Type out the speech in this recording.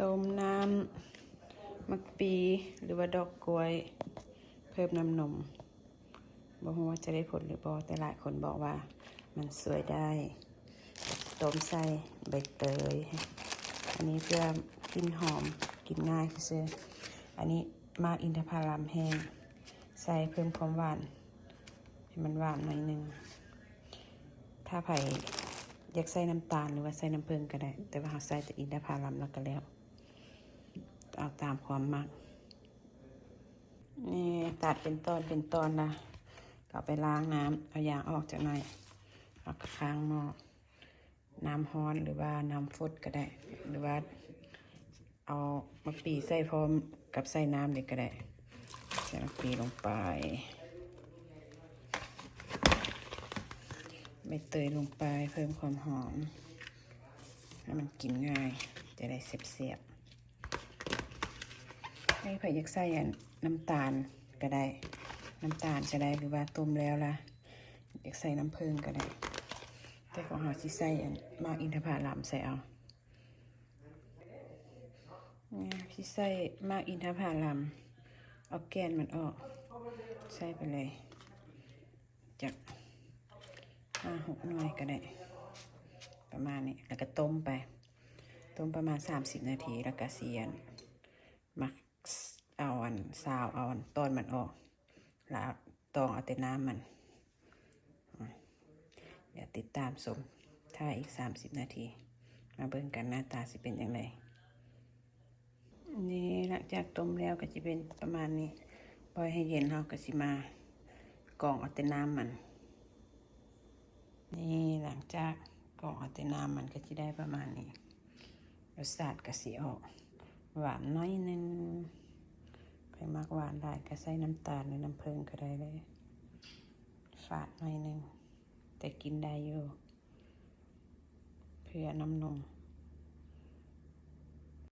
ຕົ້ມນ້ຳໝາກປີ ຫຼືວ່າດອກກ້ວຍ ເພີ່ມນ້ຳນົມ. ບໍ່ຮູ້ວ່າຈະໄດ້ຜົນຫຼືບໍ່, ແຕ່ຫຼາຍຄົນບອກວ່າມັນຊ່ວຍໄດ້. ຕົ້ມໃສ່ໃບເຕີຍ ອັນນີ້ເພື່ອກິ່ນຫອມ ກິນງ່າຍຊື່ໆ. ອັນນີ້ໝາກອິນທະຜະລຳແຫ້ງ ໃສ່ເພີ່ມຄວາມຫວານ ໃຫ້ມັນຫວານໜ້ອຍໜຶ່ງ. ຖ້າໃຜຢາກໃສ່ນ້ຳຕານ ຫຼືວ່າໃສ່ນ້ຳເຜິ້ງກໍໄດ້, ແຕ່ວ່າເຮົາໃສ່ແຕ່ອິນທະຜະລຳແລ້ວກໍແລ້ວ ເອົາຕາມຄວາມມັກ. ນີ້ຕັດເປັນຕອນເປັນຕອນລະ ກໍເອົາໄປລ້າງນ້ຳ ເອົາຢາງອອກຈັກໜ້ອຍ ເອົາຂ້າງໝໍ້ ນ້ຳຮ້ອນ ຫຼືວ່ານ້ຳຟົດກໍໄດ້ ຫຼືວ່າເອົາໝາກປີໃສ່ພ້ອມກັບໃສ່ນ້ຳເລີຍກໍໄດ້. ໃສ່ໝາກປີລົງໄປ ໃບເຕີຍລົງໄປ ເພີ່ມຄວາມຫອມ ໃຫ້ມັນກິນງ່າຍ ຈະໄດ້ແຊບໆ. ໃຫ້ໃຜຢາກໃສ່ອັນນ້ຳຕານກໍໄດ້ ນ້ຳຕານກໍໄດ້ ຫຼືວ່າຕົ້ມແລ້ວລະຢາກໃສ່ນ້ຳເຜິ້ງກໍໄດ້, ແຕ່ຂອງເຮົາຊິໃສ່ອັນໝາກອິນທະຜະລຳໃສ່ເອົາ. ນີ້ ຊິໃສ່ໝາກອິນທະຜະລຳ ເອົາແກ່ນມັນອອກ ໃສ່ໄປເລີຍ ຈັກຫ້າຫົກໜ່ວຍກໍໄດ້ ປະມານນີ້ ແລ້ວກໍຕົ້ມໄປ ຕົ້ມປະມານສາມສິບນາທີ ແລ້ວກໍຊິອັນ ມາເອົາອັນ ຊາວເອົາອັນຕອນມັນອອກ ແລ້ວຕອງເອົາແຕ່ນ້ຳມັນ. ດຽວຕິດຕາມຊົມ ຖ້າອີກສາມສິບນາທີ ມາເບິ່ງກັນໜ້າຕາຊິເປັນຈັ່ງໃດ. ນີ້ ຫຼັງຈາກຕົ້ມແລ້ວກໍຈະເປັນປະມານນີ້ ປ່ອຍໃຫ້ເຢັນ ເຮົາກໍຊິມາກອງເອົາແຕ່ນ້ຳມັນ. ນີ້ ຫຼັງຈາກກອງເອົາແຕ່ນ້ຳມັນກໍຊິໄດ້ປະມານນີ້ ລົດຊາດກໍຊິອອກຫວານໜ້ອຍໜຶ່ງ ໃຜມັກຫວານຫຼາຍກໍໃສ່ນ້ຳຕານ ຫຼື ນ້ຳເຜິ້ງກໍໄດ້ເລີຍ. ຝາດໜ້ອຍໜຶ່ງ ແຕ່ກິນໄດ້ຢູ່ ເພື່ອນ້ຳນົມ.